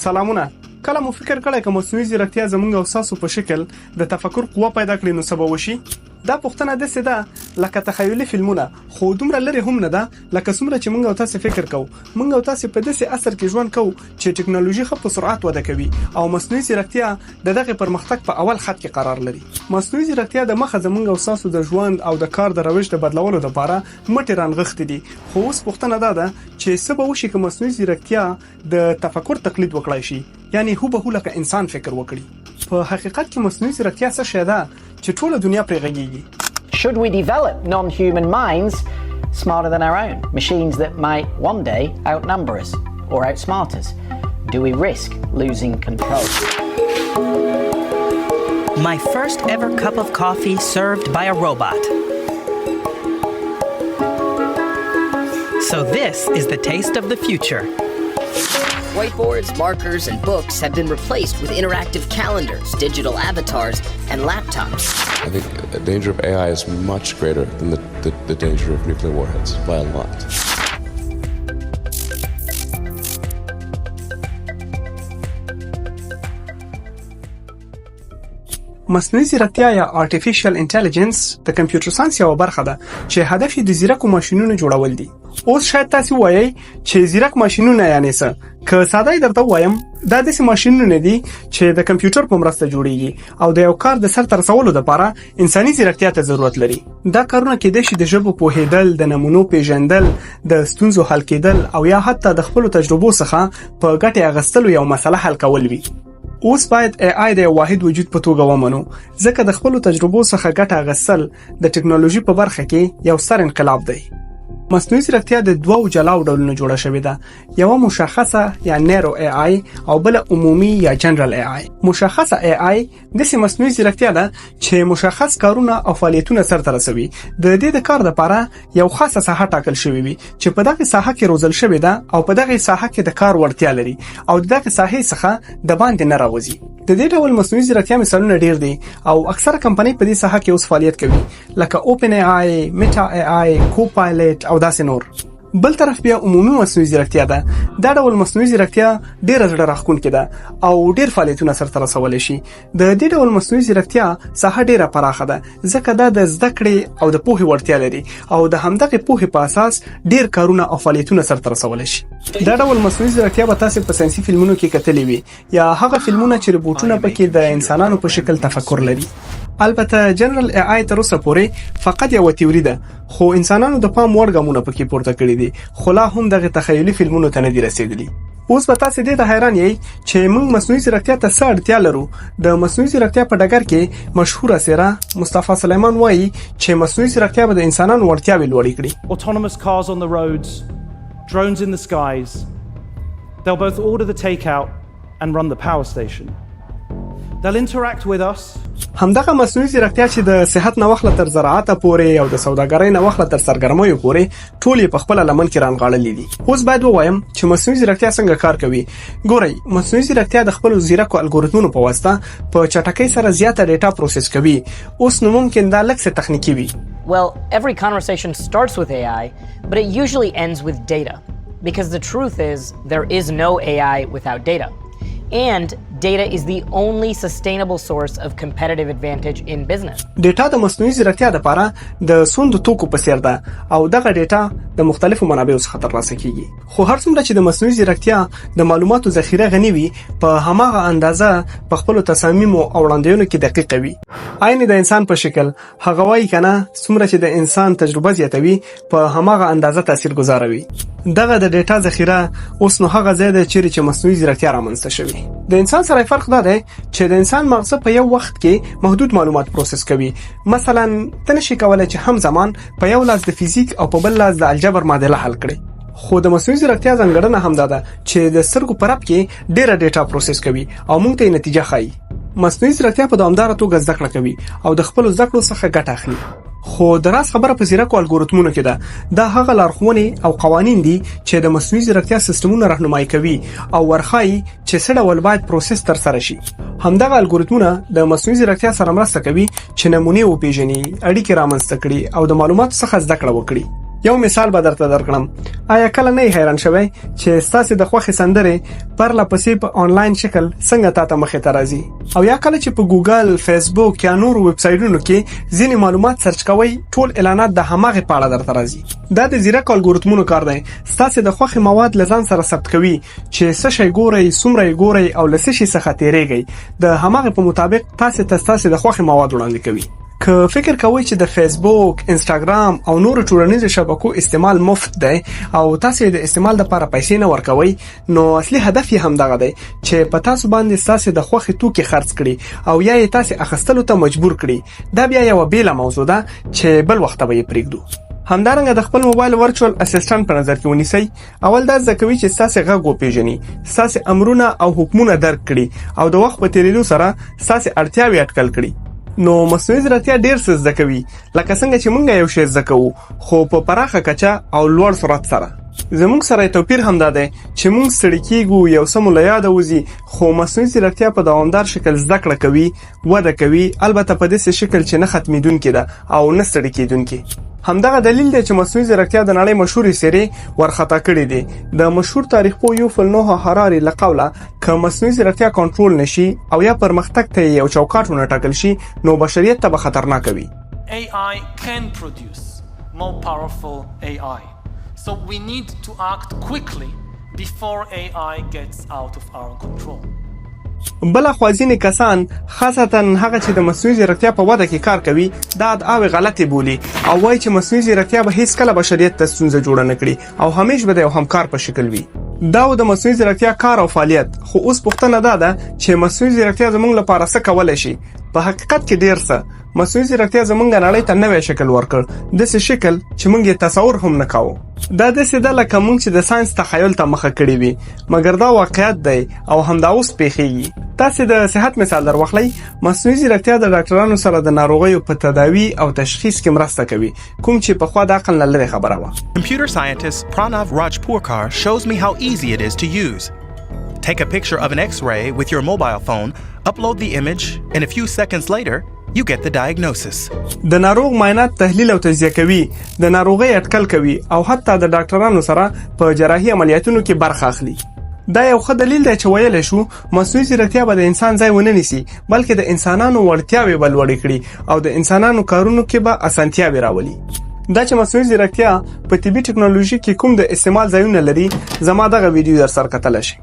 سلامونه. کله مو فکر کړی که مصنوعي ځیرکتیا زموږ او ستاسو په شکل د تفکر قوه پیدا کړي نو څه به وشي؟ دا پوښتنه داسې ده لکه تخیلي فلمونه، خو دومره لرې هم نه ده لکه څومره چې موږ او تاسې فکر کوو. موږ او تاسې په داسې عصر کې ژوند کوو چې ټکنالوژي ښه په سرعت وده کوي او مصنوعي ځیرکتیا د دغې پرمختګ په اول خط کې قرار لري. مصنوعي ځیرکتیا د مخه زموږ او ستاسو د ژوند او د کار د روش د بدلولو لپاره مټې رانغښتې دي، خو اوس پوښتنه دا ده چې څه به وشي که مصنوعي ځیرکتیا د تفکر تقلید وکړای شي، یعنې هوبهو لکه انسان فکر وکړي. په حقیقت کې مصنوعي ځیرکتیا څه شی ده چې ټوله دنیا پرې غږیږي؟ Should we develop non-human minds smarter than our own, machines that might one day outnumber us or outsmart us? Do we risk losing control? My first ever cup of coffee served by a robot. So this is the taste of the future. Whiteboards, markers, and books have been replaced with interactive calendars, digital avatars, and laptops. I think the danger of AI is much greater than the danger of nuclear warheads by a lot. مصنوعي ځیرکتیا یا آرټیفیشل انټیلیجنس د کمپیوټر ساينس یوه برخه ده چې هدف یې د ځیرکو ماشینونو جوړول دي. اوس شاید تاسو ووایئ چې ځیرک ماشینونه یعنې څه؟ که ساده یې درته ووایم، دا داسې ماشینونه دي چې د کمپیوټر په مرسته جوړیږي او د یو کار د سرته رسولو لپاره انساني ځیرکتیا ته ضرورت لري. دا کارونه کیدای شي د ژبو پوهېدل، د نمونو پیژندل، د ستونزو حل کېدل او یا حتی د خپلو تجربو څخه په ګټې اخیستلو یو مسله حل کول وي. اوس باید AI د یو واحد وجود په توګه ومنو، ځکه د خپلو تجربو څخه ګټه اخیستل د ټکنالوژي په برخه کې یو ستر انقلاب دی. مصنوعي ځیرکتیا د دوو جلاو ډولونو جوړه شوې ده، یوه مشخصه یا narrow AI او بله عمومي یا جنرال AI. مشخصه AI داسې مصنوعي ځیرکتیا ده چې مشخص کارونه او فعالیتونه سرته رسوي. د دې د کار لپاره یو خاصه ساحه ټاکل شوې وي چې په دغه ساحه کې روزل شوې ده او په دغه ساحه کې د کار وړتیا لري او د دغه ساحې څخه د باندې نه راوځي. د دې ډول مصنوعي ځیرکتیا مثالونه ډیر دي او اکثره کمپنۍ په دې ساحه کې اوس فعالیت کوي، لکه اوپن ای آی، میټا ای آی، کوپایلټ او داسې نور. بل طرف بیا عمومي مصنوعي ځیرکتیا ده. دا ډول مصنوعي ځیرکتیا ډیره زړه راښکونکې ده او ډیر فعالیتونه سرته رسولی شي. د دې ډول مصنوعي ځیرکتیا ساحه ډیره پراخه ده، ځکه دا د زده کړې او د پوهې وړتیا لري او د همدغې پوهې په اساس ډیر کارونه او فعالیتونه سرته رسولی شي. دا ډول مصنوعي ځیرکتیا به تاسې په ساینسي فلمونو کې کتلې وي یا هغه فلمونه چې روبوټونه پکې د انسانانو په شکل تفکر لري. البته جنرال ای آی تر اوسه پورې فقط یوه تیوري ده، خو انسانانو د پام وړ ګامونه پکې پورته کړي دي، خو لا هم دغه تخیلي فلمونو ته نه دي رسېدلي. اوس به تاسې دې ته حیران یئ چې موږ مصنوعي ځیرکتیا ته څه اړتیا لرو. د مصنوعي ځیرکتیا په ډګر کې مشهوره څېره مصطفی سلیمان وایي چې مصنوعي ځیرکتیا به د انسانانو وړتیاوې لوړې کړي. Autonomous cars on the roads, drones in the skies. They'll both order the takeout and run the power station. They'll interact with us. همدغه مصنوعي ځیرکتیا چې د صحت نه واخله تر زراعته پورې او د سوداګرۍ نه واخله تر سرګرمیو پورې ټول یې په خپله لمن کې رانغاړلي دي. اوس باید ووایم چې مصنوعي ځیرکتیا څنګه کار کوي. ګورئ، مصنوعي ځیرکتیا د خپلو ځیرکو الګوریتمونو په واسطه په چټکۍ سره زیاته ډیټا پروسس کوي. اوس نو ممکن دا لږ څه تخنیکي وي. Well, every conversation starts with AI, but it usually ends with data. Because the truth is, there is no AI without data. And data is the only sustainable source of competitive advantage in business. ډیټا د مصنوعي ځیرکتیا لپاره د سوند توکو په څیر ده او دغه ډیټا د مختلفو منابعو څخه ترلاسه کیږي. خو هر څومره چې د مصنوعي ځیرکتیا د معلوماتو ذخیره غني وي، په هماغه اندازه په خپلو تصامیمو او وړاندوینو کې دقیقه وي، عین د انسان په شکل. هغه وایي کنه، څومره چې د انسان تجربه زیاتوي، په هماغه اندازه تاثیر ګذاروي. دغه د ډیټا ذخیره اوس نو هغه ځای دی چیرې چې مصنوعي ځیرکتیا رامنځته شوې. د انسان سره فرق دا دی چې د انسان مغزه په یو وخت کې محدود معلومات پروسس کوي. مثلا ته نشي کولای چې هم زمان په یو لاس د فزیک او په بل لاس د الجبر معادله حل کړې. خو د مصنوعي ځیرکتیا ځانګړنه هم دا ده چې د سترګو په رپ کې ډیره ډیټا پروسس کوي او موږ ته یې نتیجه ښایي. مصنوعي ځیرکتیا په دوامداره توګه زده کړه کوي او د خپلو زده کړو څخه ګټه اخلي. خو د راز خبره په ځیرکو الګوریتمونو کې ده. دا هغه لارښوونې او قوانین دي چې د مصنوعي ځیرکتیا سیستمونه راهنمایي کوي او ورښایي چې څه ډول باید پروسس ترسره شي. همدغه الګوریتمونه د مصنوعي ځیرکتیا سره مرسته کوي چې نمونې وپیژني، اړیکې رامنځته کړي او د معلوماتو څخه زده کړه وکړي. یو مثال به درته درکړم. آیا کله نه حیران شوی چې ستاسو د خوښې سندرې پرله پسې په آنلاین شکل څنګه تاته مخې ته راځي؟ او یا کله چې په ګوګل، فیسبوک یا نورو ویب سایټونو کې ځینې معلومات سرچ کوئ، ټول اعلانات د هماغې په اړه درته راځي. دا د ځیرک الګوریتمونو کار دی. ستاسو د خوښې مواد له ځان سره ثبت کوي چې څه شی ګورئ، څومره یې ګورئ او له څه شي څخه تیریږئ. د هماغې په مطابق تاسو ته ستاسو د خوښې مواد وړاندې کوي. که فکر کوئ چې د فیسبوک، انستګرام او نورو ټولنیزو شبکو استعمال مفت دی او تاسو د استعمال لپاره پیسې نه ورکوئ، نو اصلي هدف یې هم دغه دی چې په تاسو باندې ستاسو د خوښې توکي خرڅ کړي او یا یې تاسو اخیستلو ته مجبور کړي. دا بیا یوه بیله موضوع ده چې بل وخت به یې پرېږدو. همدارنګه د خپل موبایل virtual assistant په نظر کې ونیسئ. اول دا زده کوي چې ستاسو غږ وپیژني، ستاسو امرونه او حکمونه درک کړي او د وخت په تیریدو سره ستاسو اړتیاوې اټکل کړي. نو مصنوعي ځیرکتیا ډیر څه زده کوي، لکه څنګه چې مونږ یو شی زده کوو، خو په پراخه کچه او لوړ سرعت سره. زموږ سره توپیر هم دا دی چې موږ ستړي کیږو، یو څه مو له یاده وځي، خو مصنوعي ځیرکتیا په دوامدار شکل زده کړه کوي، وده کوي، البته په داسې شکل چې نه ختمېدونکې ده او نه ستړي کېدونکې. همدغه دلیل دی چې مصنوعي ځیرکتیا د نړۍ مشهورې څېرې ورخطا کړې دي. د مشهور تاریخپوه یوفل نوح هراري له قوله، که مصنوعي ځیرکتیا کنټرول نشي او یا پرمختګ ته یې یو چوکاټ ونه ټاکل شي، نو بشریت ته به خطرناکه وي. AI can produce more powerful AI. So we need to act quickly before AI gets out of our control. بله خوا ځینې کسان، خاصتا هغه چې د مصنوعي ځیرکتیا په وده کې کار کوي، دا ادعاوې غلطې بولي او وایي چې مصنوعي ځیرکتیا به هیڅکله بشریت ته ستونزه جوړه نه کړي او همیش به د یو همکار په شکل وي. دا و د مصنوعي ځیرکتیا کار او فعالیت. خو اوس پوښتنه دا ده چې مصنوعي ځیرکتیا زموږ لپاره څه کولی شي؟ په حقیقت کې ډیر څه. مصنوعي ځیرکتیا زموږ نړۍ ته نوی شکل ورکړ، داسې شکل چې موږ یې تصور هم نه کاوه. دا داسې ده لکه موږ چې د ساینس تخیل ته مخه کړې وي، مګر دا واقعیت دی او همدا اوس پیښیږي. تاسې د صحت مثال در واخلئ. مصنوعي ځیرکتیا د ډاکټرانو سره د ناروغیو په تداوي او تشخیص کې مرسته کوي، کوم چې پخوا د عقل نه لرې خبره وه. Computer scientist Pranav Rajpurkar shows me how easy it is to use. Take a picture of an X ray with your mobile phone, upload the image, and a few seconds later, you get the diagnosis. د ناروغ معاینات تحلیل او تجزیه کوي، د ناروغۍ اټکل کوي او حتی د ډاکټرانو سره په جراحي عملیاتونو کې برخه اخلي. دا یو ښه دلیل دی چې ویلی شو مصنوعي ځیرکتیا به د انسان ځای ونه نیسي، بلکې د انسانانو وړتیاوې به لوړې کړي او د انسانانو کارونو کې به اسانتیاوې راولي. دا چې مصنوعي ځیرکتیا په طبي ټکنالوژي کې کوم د استعمال ځایونه لري، زما دغه ویډیو در سره کتلی شئ.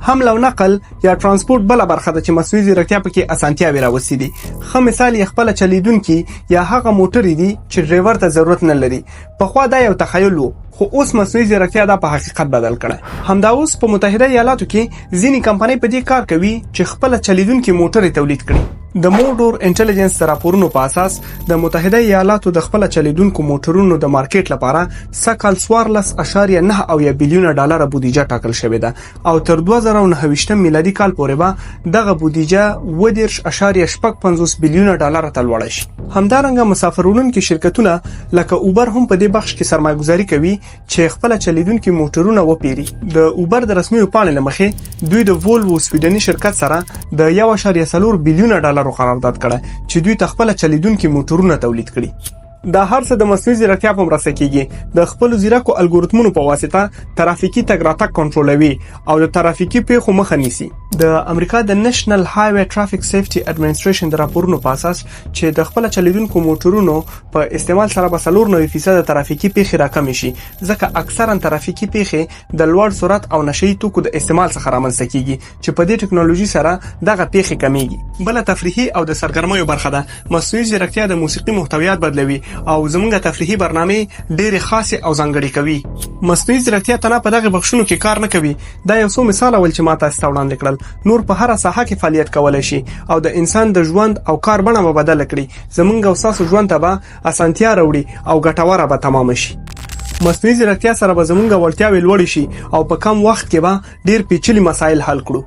حمل او نقل یا ترانسپورت بله برخه ده چې مصنوعي ځیرکتیا پکې اسانتیاوې راوستي دي. ښه مثال یې خپله چلیدونکي یا هغه موټرې دي چې ډرایور ته ضرورت نه لري. پخوا دا یو تخیل و، خو اوس مصنوعي ځیرکتیا دا په حقیقت بدل کړی. همدا اوس په متحده ایالاتو کې ځینې کمپنۍ په دې کار کوي چې خپله چلیدونکي موټرې تولید کړي. د موډور انټلیجنس د راپورونو په اساس، د متحده ایالاتو د خپل چلیدونکو موټرونو د مارکیټ لپاره سږکال 14.79 بیلیونه ډالر بودیجه ټاکل شوې ده او تر 2029 میلادي کال پورې به دغه بودیجه 37.56 بیلیونه ډالر ته لوړه شي. همدارنګه مسافر وړونکي شرکتونه لکه اوبر هم په دې بخش کې سرمایه ګذاري کوي چې خپل چلیدونکي موټرونه وپیري. د اوبر د رسمي پاڼې له مخې، دوی د وولوو سویډني شرکت سره د 1.4 بیلیونه ډالرو قرارداد کړی چې دوی ته خپل چلیدونکي موټرونه تولید کړي. دا هر څه د مصنوعي ځیرکتیا په مرسته کیږي. د خپلو ځیرکو الګوریتمونو په واسطه ترافیکي تګ راتګ کنټرولوي او د ترافیکي پیښو مخه نیسي. د امریکا د National Highway Traffic Safety Administration د راپورونو په اساس چې د خپل چلیدونکو موټرونو په استعمال سره به 94% ترافیکي پیښې راکمې شي، ځکه اکثرا ترافیکي پیښې د لوړ سرعت او نشه یي توکو د استعمال څخه رامنځته کیږي چې په دې ټکنالوژي سره دغه پیښې کمیږي. بله تفریحي او د سرګرمیو برخه ده. مصنوعي ځیرکتیا د موسیقي محتویات بدلوي او زموږ تفریحي برنامې ډېرې خاصې او ځانګړې کوي. مصنوعي ځیرکتیا تنها په دغه بخشونو کې کار نه کوي. دا یو څو مثال ول چې ما تاسو ته وړاندې کړل. نور په هره ساحه کې فعالیت کولی شي او د انسان د ژوند او کار بڼه به بدله کړي. زموږ او ستاسو ژوند ته به اسانتیا راوړي او ګټوره به تمامه شي. مصنوعي ځیرکتیا سره به زموږ وړتیاوې لوړې شي او په کم وخت کې به ډېر پیچلي مسایل حل کړو.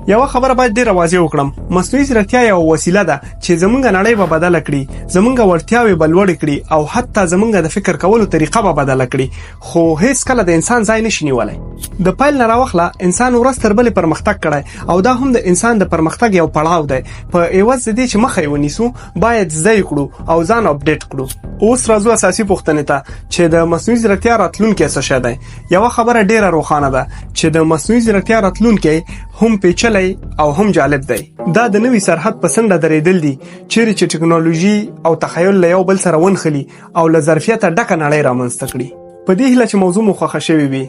یوه خبره باید ډیره واضح وکړم، مصنوعي ځیرکتیا یوه وسیله ده چې زمونږ نړۍ به بدله کړي، زمونږ وړتیاوې به لوړې کړي او حتی زمونږ د فکر کولو طریقه به بدله کړي، خو هیڅ کله د انسان ځای نشي نیولی. د پیل نه راوخله انسان ورځ تر بلې پرمختګ کړی او دا هم د انسان د پرمختګ یو پړاو دی. په عوض د دې چې مخه یې ونیسو، باید زده یې کړو او ځان اپډیټ کړو. اوس راځو اساسي پوښتنې ته چې د مصنوعي ځیرکتیا راتلونکی څه شی دی. یوه خبره ډیره روښانه ده چې د مصنوعي ځیرکتیا راتلونکی هم پیچلی او هم جالب دی. دا د نوي سرحد په څنډه درېدل دي چیرې چې ټکنالوژي او تخیل له یو بل سره ونښلي او له ظرفیته ډکه نړۍ رامنځته کړي. په دې هیله چې موضوع مو خوښه شوې وي.